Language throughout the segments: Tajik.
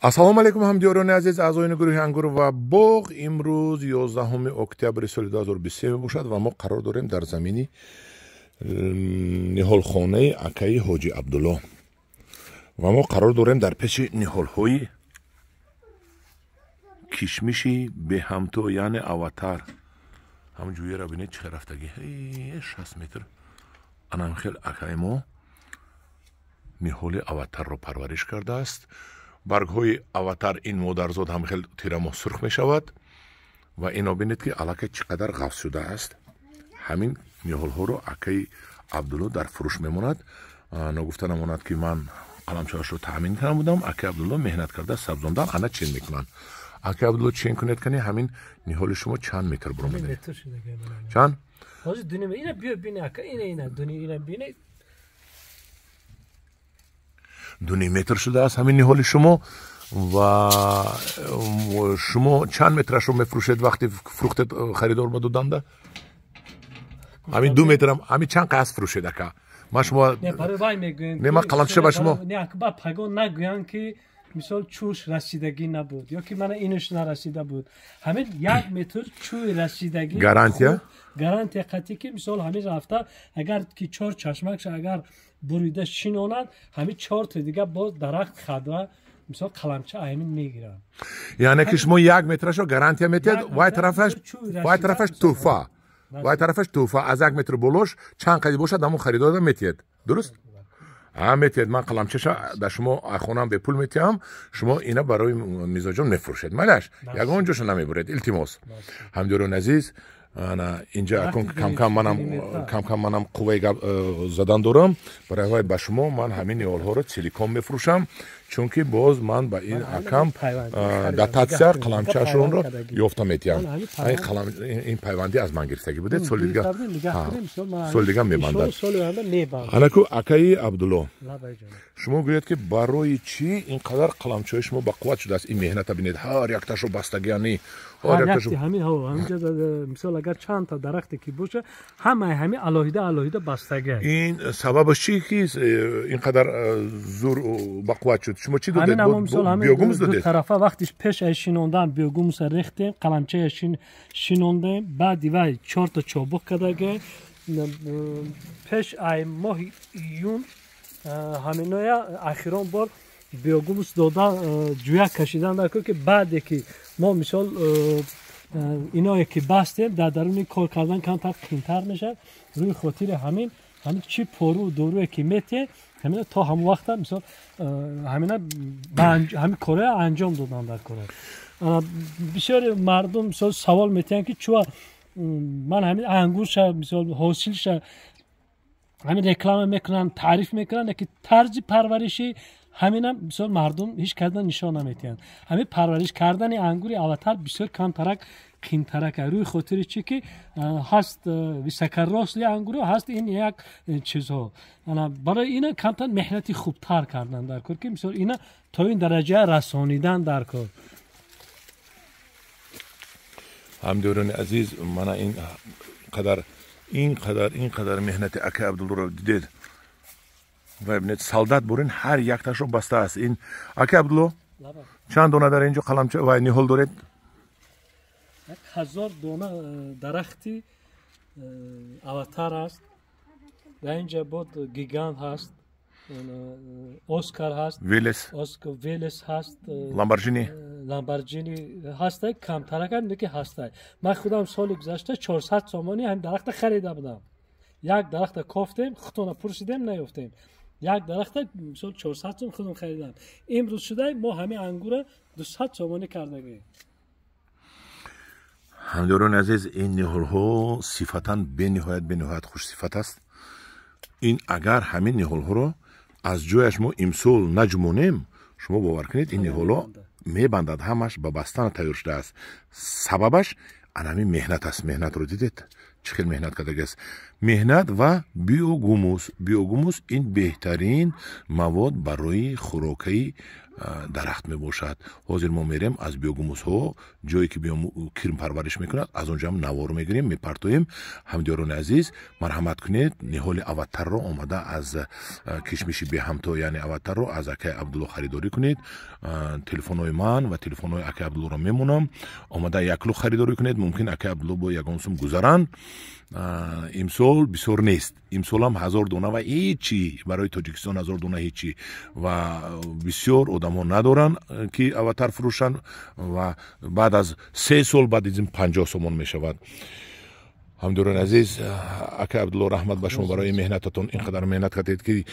Ассалому алайкум ҳамдиёрони азиз, аъзоёни гурӯҳи Ангур ва боғ. Имрӯз 11 октябри соли 2023 мебошад ва мо қарор дорем дар замини ниҳолхонаи акаи Ҳоҷи Абдулло ва мо қарор дорем дар пеши ниҳолҳои кишмиши беҳамто, яъне Аватар. Ҳамин ҷӯяро бинед, чӣ хел рафтагӣ, 60 метр. Анам хел акаи мо ниҳоли Аватарро парвариш кардааст. Баргҳои Аватар ин модарзод ҳам хел тирамоҳ сурх мешавад ва ино бинед, ки аллакай чӣ қадар ғафз шудааст. Ҳамин ниҳолҳоро акаи Абдулло дар фурӯш мемонад. Ногуфта намонад, ки ман қаламчаашро таъмин карда будам. Акаи Абдулло меҳнат карда сабзондан, ана чен мекунанд. Акаи Абдулло, чен кунед, кани, ҳамин ниҳоли шумо чанд метр буромада? Чанд? 2 метр шудааст ҳамин ниҳоли шумо. Ва шумо чанд метрашро мефурӯшед вақте фурӯхтед харидор ба доданда? Ҳамин 2 метрам, ҳамин чанд қас фурӯшед, ака? Ман шумо не, ман қаламча ба шумо не, ба пагон нагӯянд, ки мисол чӯш расидагӣ набуд ё ки мана инаш нарасида буд. Ҳамин 1 метр чӯи расидагӣ гарантия, гарантия қатъӣ, ки мисол ҳамин рафта агар ки 4 чашмакша агар бурида шинонад, ҳамин 4 та дига боз дарахт хадра мисол қаламча ҳамин мегиранд. Яъне ки шумо 1 метрашо гарантия метиҳед, вай тарафаш, вай тарафаш тӯҳфа, вай тарафаш тӯҳфа. Аз 1 метр болош чанд қади бошад, ҳамон харидорда метиҳед, дуруст? Ҳа, метиҳед. Ман қаламчаша дар шумо хонам бепул метиҳам, шумо ина барои мизоҷон мефурӯшед. Майлаш, ягон ҷоша намебуред, илтимос. Ҳамдиёрони азиз, ана инҷа акун камкам манам, камкам манам қувваи гап задан дорам. Барои вай ба шумо ман ҳамин ниҳолҳоро целиком мефурӯшам, чунки боз ман ба ин акам дотатсия қаламчаашонро ёфта метиҳам. Ин пайвандӣ аз ман гирифтагӣ будед, соли дига, соли дига мебандад. Анаку, акаи Абдулло, шумо гӯед, ки барои чӣ ин қадар қаламчаҳои шумо ба қувват шудааст? Ин меҳната бинед, ҳар якташо бастагиани, ҳар якташо ҳамин ҳаминҷа мисол агар чанд та дарахте ки боша, ҳамаи ҳамин алоҳида алоҳида бастагӣ. Ин сабабаш чӣ, ки ин қадар зур ба қувват шуд? Шумо чӣ додед? Биогумус додед? Ду тарафа вақтиш пеш аз шинондан биогумуса рехтем, қаламчая шинондем, баъди вай 4 та чобуқ кардага. Пеш ай моҳи июн ҳаминоя ахирон бор биогумус дода, ҷӯя кашидан дар ки баъде ки мо мисол иное ки бастем, дар даруни кор кардан камтар қинтар мешавад. Рӯи хотири ҳамин ҳамин чӣ пору доруе ки метиҳем, ҳамина то ҳамон вақта мисол ҳамина ҳамин корҳоя анҷом додан дар кора. Бисёри мардум мисол савол метиҳанд, ки чӯа ман ҳамин ангурша мисол ҳосилша ҳамин реклама мекунанд, таъриф мекунанд, лекин тарзи парвариши ҳаминам мисол мардум ҳеҷ касда нишон наметиҳанд. Ҳамин парвариш кардани ангури Аватар бисёр камтарак қинтарак. Рӯи хотири чӣ ки ҳаст високоросли ангуру ҳаст ин як чизҳо. Барои ина камтар меҳнати хубтар кардан дар кор, ки мисол ина то ин дараҷа расонидан дар кор. Ҳамдиёрони азиз, мана ин қадар, ин қадар, ин қадар меҳнати акаи Абдуллоро дидед. Ва бинед, солдат бурин ҳар якташро бастааст. Ин акаи Абдулло, чанд дона дар инҷо қаламча ва ниҳол доред? 1000 дона дарахти Аватар аст. Дар инҷа бод гигант ҳаст, Оскар ҳаст, Велес, Оскар Велес ҳаст, Ламборҷини, Ламборҷини ҳаст, камтарак ҳам ки ҳаст. Ман худам соли гузашта 400 сомонӣ ҳам дарахта харида будам. Як дарахта кофтем, худтона пурсидем, наёфтем. Як дарахта мисол 400 сом худам харидам. Имрӯз шуда мо ҳамин ангура 200 сомонӣ кардагем. Ҳамдиёрони азиз, ин ниҳолҳо сифатан бениҳоят, бениҳоят хушсифат аст. Ин агар ҳамин ниҳолҳоро аз ҷояш мо имсол наҷмонем, шумо бовар кунед, ин ниҳолҳо мебандад, ҳамаш ба бастан тайёр шудааст. Сабабаш ан ҳамин меҳнат аст. Меҳнатро дидед, чӣ хел меҳнат кардагиаст. Меҳнат ва биогумус. Биогумус ин беҳтарин мавод барои хӯрокаи дарахт мебошад. Ҳозир мо мерем аз биогумусҳо, ҷое ки кирм парвариш мекунад, аз он ҷоам навор мегирем, мепартоем. Ҳамдиёрони азиз, марҳамат кунед, ниҳоли аваттарро омада аз кишмиши беҳамто, яъне аваттарро аз акаи Абдулло харидорӣ кунед. Телефонҳои ман ва телефонҳои акаи Абдуллоро мемонам. Омада яклу харидорӣ кунед, мумкин акаи Абдулло бо ягон сум гузаранд. Имсол бисёр нест. Имсолам 1000 дона ва ҳечи барои Тоҷикистон 1000 дона ҳечи ва бисёр одамҳо надоранд ки аватар фурӯшанд ва баъд аз 3 сол баъд аз ин 50 сомон мешавад. Ҳамдиёрони азиз, акаи Абдулло, раҳмат ба шумо барои меҳнататон. Ин қадар меҳнат кардед ки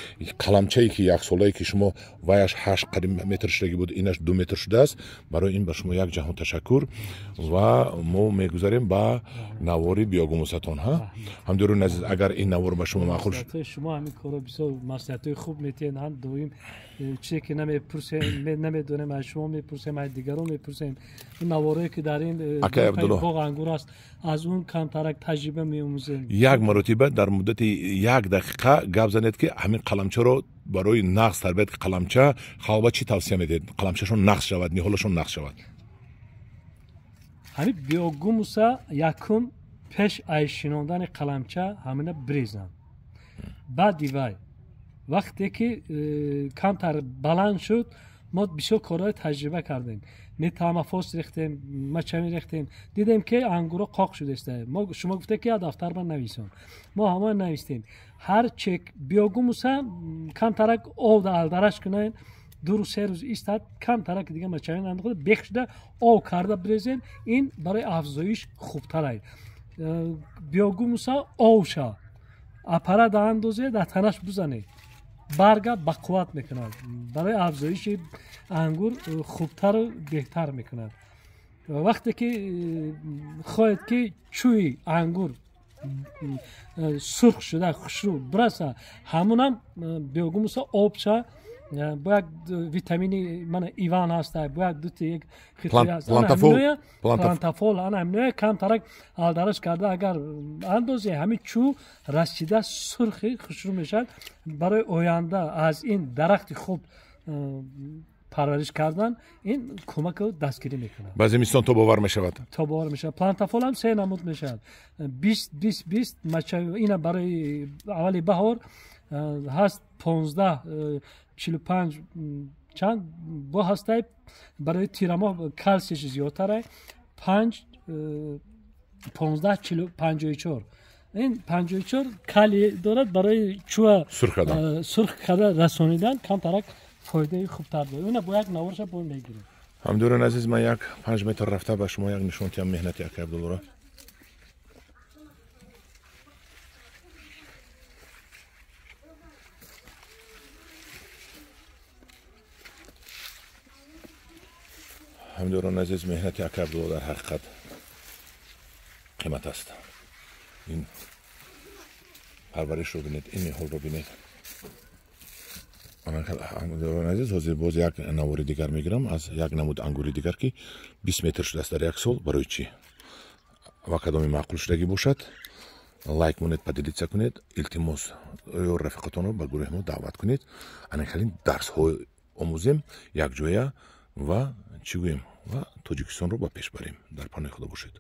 қаламчае ки яксолае ки шумо ваяш 8 қариб метр шудагӣ буд, инаш 2 метр шудааст. Барои ин ба шумо як ҷаҳон ташаккур ва мо мегузарем ба навори биогумусатон. Ҳамдиёрони азиз, агар ин навор ба шумо маъқул шуд, шумо ҳамин корро бисёр маслиҳатҳои хуб метиҳед. Ҳам доим чизе ки намепурсем, намедонем, аз шумо мепурсем, аз дигарон мепурсем. Ин наворое ки дар ин боғ ангур аст, аз он камтарак таҷриба меомӯзем. Як маротиба дар муддати 1 дақиқа гап занед ки ҳамин қаламчаро барои нағз тарбият, қаламча халва чӣ тавсия медиҳед? Қаламчашон нағз шавад, ниҳолашон нағз шавад. Ҳамин биогумуса якум пеш аз шинондани қаламча ҳамина бирезанд. Баъди вай вақте ки камтар баланд шуд, мо бисёр корҳои таҷриба кардем. Метамофос рехтем, мачами рехтем, дидем ки ангуро қоқ шудааст. Мо шумо гуфте ки дафтар ман нависон, мо ҳамон навистем. Ҳар чек биогумуса камтарак об алдараш кунед, 2-3 рӯз истад, камтарак дига мачами андохта бех шуда об карда бирезем. Ин барои афзоиш хубтар аст. Биогумуса об ша аппарат андозе, дар танаш бизанед, барга бақувват мекунад, барои афзоиши ангур хубтару беҳтар мекунад. Вақте ки хоҳед ки чӯи ангур сурх шуда хушрӯ бираса, ҳамунам биогумуса обша бо як витамини мана иван ҳаста, бо як дути як плантафол, ана ҳаминоя камтарак алдараш карда агар андозе, ҳамин чӯ расида сурхи хушрӯ мешавад. Барои оянда аз ин дарахти хуб парвариш кардан ин кӯмаку дастгирӣ мекунад. Ба зимистон тобовар мешавад. Тобовар мешавад. Плантафол ҳам 3 намуд мешавад: 20 20 20. Ина барои аввали баҳор ҳаст, 15 45 чанд бо ҳастай. Барои тирамоҳ калсияш зиёдтар ай, 5 15 54. Ин 54 калий дорад, барои чӯа сурх карда расонидан камтарак фоидаи хубтар дорад. Ина бо як наворша бо мегирем. Ҳамдиёрони азиз, ман як 5 метр рафта ба шумо як нишон диҳам меҳнати акаи Абдуллоро. Ҳамдиёрони азиз, меҳнати акаи Абдулло дар ҳақиқат қимат аст. Ин парваришро бинед, ин ниҳолро бинед. Ҳамдиёрони азиз, ҳозир боз як навори дигар мегирам аз як намуд ангури дигар ки 20 метр шудааст дар як сол. Барои чӣ? Ва кадоми маъқул шудагӣ бошад, лайк монед, поделиться кунед. Илтимос, ё рафиқатонро ба гурӯҳи мо даъват кунед. Ана хелин дарсҳо омӯзем якҷоя ва чӣ гӯем ва Тоҷикистонро ба пеш барем. Дар паноҳи Худо бошед.